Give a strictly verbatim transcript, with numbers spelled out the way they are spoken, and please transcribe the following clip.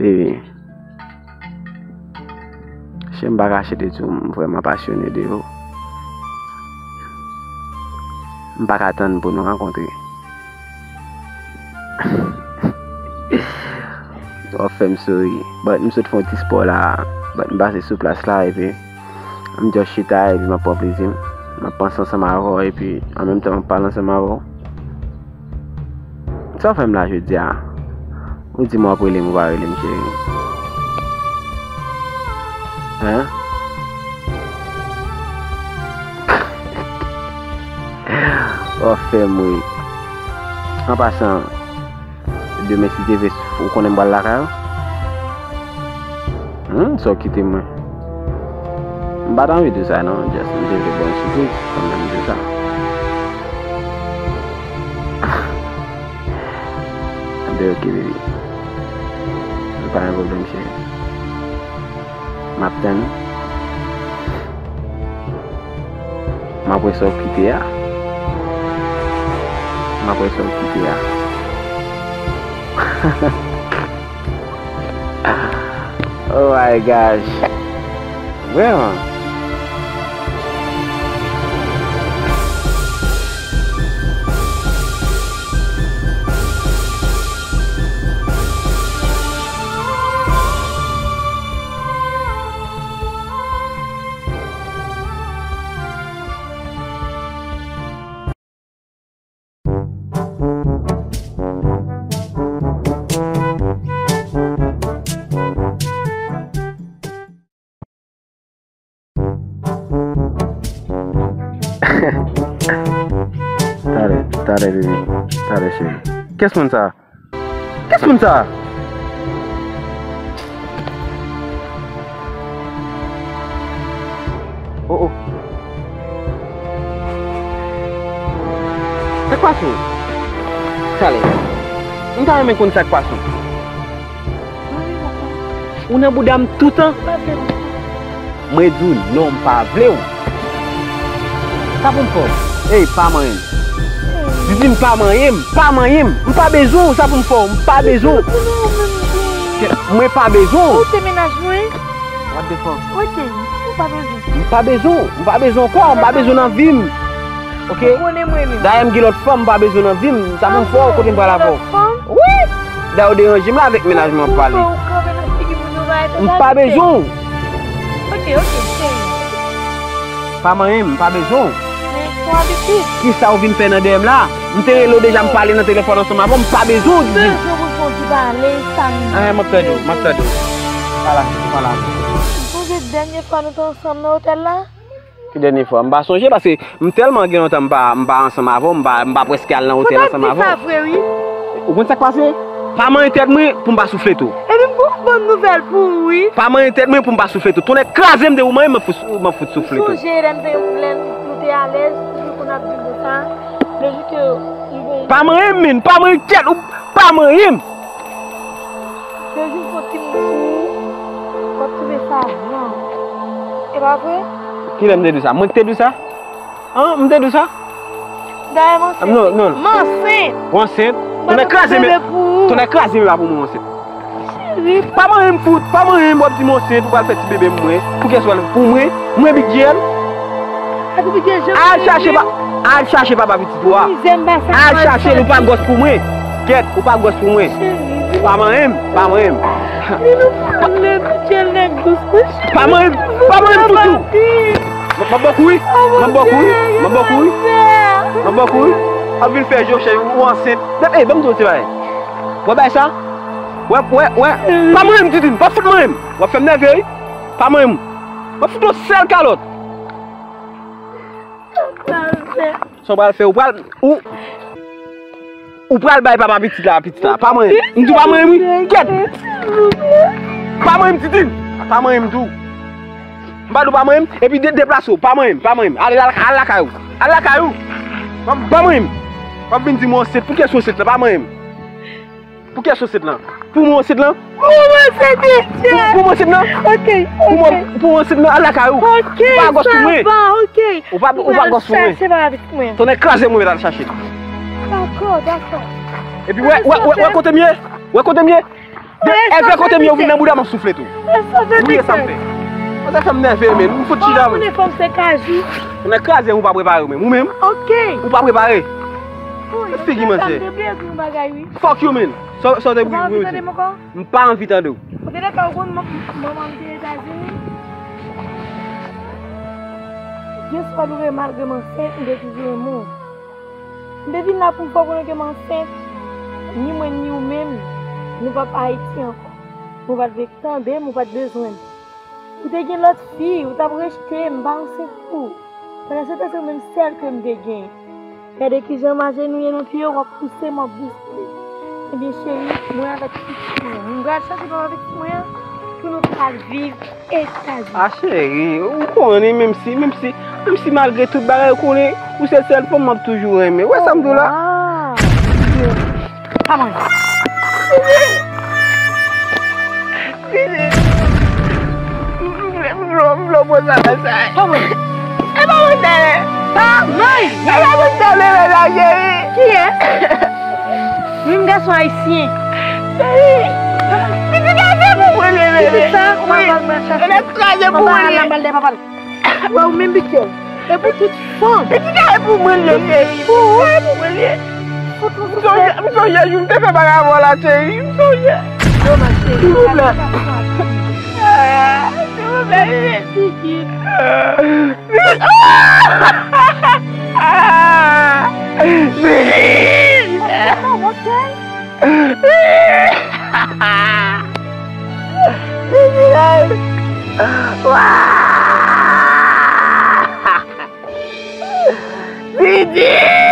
Cheri, cheri, m pa kache de di w, m vrèman pasyone de ou. M pa ka tann pou nou rankontre. W ap fè m souri. But m sot fè yon ti spò la. But m pase sou plas la epi m just chita epi m ap pran plezi m. M ap panse ansanm avè w epi an menm tan m ap pale ansanm avè w. Sa w fè m la jodi a? Ou di m w ap rele m, ou pa rele m, cheri. Hein? W ap fè m ri. An pasan, demen si Dye vle, ou konnen m pral lakay ou? Hmm, sa w kite mwen. M pa t anvi di w sa non, just m te vle ba w yon sipriz, kòm m di w sa. Anben, ok, baby. Pa gen pwoblèm, cheri. M ap tann ou. M ap wè sa w kite a. M ap wè sa w kite a. Oh my gosh. Vrèman. Talè, talè, baby. Talè, cheri. Kiyès moun sa? Kiyès moun sa? Oh, oh. Sa k pase w? Talè. M ta renmen konn sa k pase w. Ou nan bouda m toutan. Mwen di w non, m pa vle w. Sa pou m fè w? Ey, pa manyen m. Didi, m pa manyen m, pa manyen m. M pa bezwen w, sa pou m fè w? M pa bezwen w. Mwen pa bezwen w. Ou te mennaj mwen? What the fuck? Ok, ou pa bezwen. M pa bezwen w, m pa bezwen w ankò, m pa bezwen w nan vi m. Ok? Ou konnen mwen menm. Dayè m gen lòt fanm, m pa bezwen w nan vi m. Sa pou m fè w, kote m pral avè w? Wi! Dayè w deranje m la avèk mennaj mwen ap pale. Ou kanpe nan figi moun yo, pa fè sa. M pa bezwen w. Ok, ok, cheri. Pa manyen m, m pa bezwen w. Men, fò abitid. Kisa w vin fè nan dèyè m la? M te rele w deja, m pale nan telefòn ansanm avè w, m pa bezwen w, Didi. Bezwen pou fè w di pale, sa m. Ah, m ap tande w, m ap tande w. Pa la, pa la. M sonje dènye fwa nou te ansanm nan otèl la. Ki dènye fwa? M pa sonje, paske m tèlman gen lontan m pa, m pa ansanm avè w, m pa, m pa prèske al nan otèl ansanm avè w. Fò ta di sa vre, wi. Ou konn sa k pase? Pa manyen tèt mwen pou m pa souflete w. Epi m gon bon nouvèl pou ou, wi. Pa manyen tèt mwen pou m pa souflete w. Tonnè kraze m, depi w manyen m, m ap fout, m ap fout souflete w. Ou sonje lè n te, lè nou te alèz, toujou konn ap di m konsa. Le jou ke li vin. Pa manyen m, men, pa manyen tèt, ou pa manyen m. Yo jis fè yon ti moun sou ou, w ap twouve sa wrong. E pa vre? Kilè m te di w sa? Mwen ki te di w sa? An, m te di w sa? Dayè, m ansent. Non, non. M ansent. Ou ansent? Tonnè kraze men, tonnè kraze men pa pou mwen ansent. Cheri. Pa manyen m fout, pa manyen m, w ap di m ansent, ou pral fè ti bebe mwen. Pou kiyès w pral fè? Pou mwen? Mwen big girl? Al chache pa, al chache papa pitit ou a. Al chache l, ou pa gwòs pou mwen. Kèt, ou pa gwòs pou mwen. Pa manyen m, pa manyen m. Pa manyen m, pa manyen m ditou. M ap ba w kouri, m ap ba w kouri, m ap ba w kouri, m ap ba w kouri. M ap vin fè je w chèch ou ansent. Ey, ban m di w ti bagay. Wè bagay sa? Wè, wè, wè. Pa manyen m, Didine, pa fout manyen m. W ap fè m nève, wi. Pa manyen m. M ap fout yon sèl kalòt. Sa w pral fè? Ou pral fè, ou pral, ou, ou pral bay papa pitit la, pitit la. Pa manyen m. M di w pa manyen m, wi. Kèt. Pa manyen m, Didine. Pa manyen m tou. M pa di w pa manyen m, epi de-, deplase w. Pa manyen m, pa manyen m. Ale, al, al lakay ou. Al lakay ou. Pa, pa manyen m. W ap vin di m w ansent. Pou kiyès w ansent la? Pa manyen m. Pou kiyès w ansent lan? Pou mwen w ansent lan? Pou mwen ansent lan? Ok, ok. Pou mwen, pou mwen w ansent lan, al lakay ou. Ok, pa gwòs pou mwen. Sa va, ok. Ou pa, ou pa gwòs pou mwen. Tonnè kraze mwen, mèt al chache. Dakò, dakò. Epi wè, wè, wè, wè kote m ye? Wè kote m ye? Èvè, kote m ye, ou vin nan bouda m ap soufle tou. Ou ye sa m fè. Ou te fè m nève, men. M fout chita, men. Ou nève m se kajou. Ou nan kraze, ou pa prepare, men. Ou menm? Ok. Ou pa prepare. Figi manzè. Fuck you, man. Sa, sa w te bri, bri, bri. M pa anvi tande w. Ou te dakò ou konn manman m te Etazini? Jeswa nou gen malgre m ansent, m te toujou renmen w. M te vin la pou m fè w konnen ke m ansent. Ni mwen, ni ou menm, nou p ap Ayiti ankò. Ou pa t vle tande m, ou pa t bezwen m. Ou te gen lòt fi, ou t ap rejte m, m pa ansent pou ou. Pandan se tan, se ou menm sèl ke m te gen. Gade kijan m ajenouye nan pye w, w ap pouse m, w ap bouske. Ebyen, cheri, mwen avèk pitit mwen, m pral chache papa pitit mwen an pou nou t al viv Etazini. A, cheri, ou konnen, menm si, menm si, menm si malgre tout bagay, ou konnen, ou se sèl fanm m ap toujou renmen. Ou wè sa m di w la? Waw. Pa mwen. Vini. M vle, m vle, m vle w poze sa. Pa mwen. E pa mwen tande. Pa mwen. E pa mwen tande, medam, cheri. Kiyès? Menm gason ayisyen. Cheri. Pitit la se pou mwen, bebe. Pitit sa, wi. Mwen pral chache. Mwen pral chache. Mwen pral al la, mwen pral de papa l. Wè ou menm, Michel. E pou tout fanm. Pitit la e pou mwen l ye, cheri. Pou ou? E pou mwen l ye. M sonje, m sonje jou m te fè bagay avè w la, cheri. M sonje. Domaj, cheri. Silvouplè. Ah, silvouplè, cheri. Figi. Ah! Cheri. Sa w, ok? Cheri. Wa! Didi!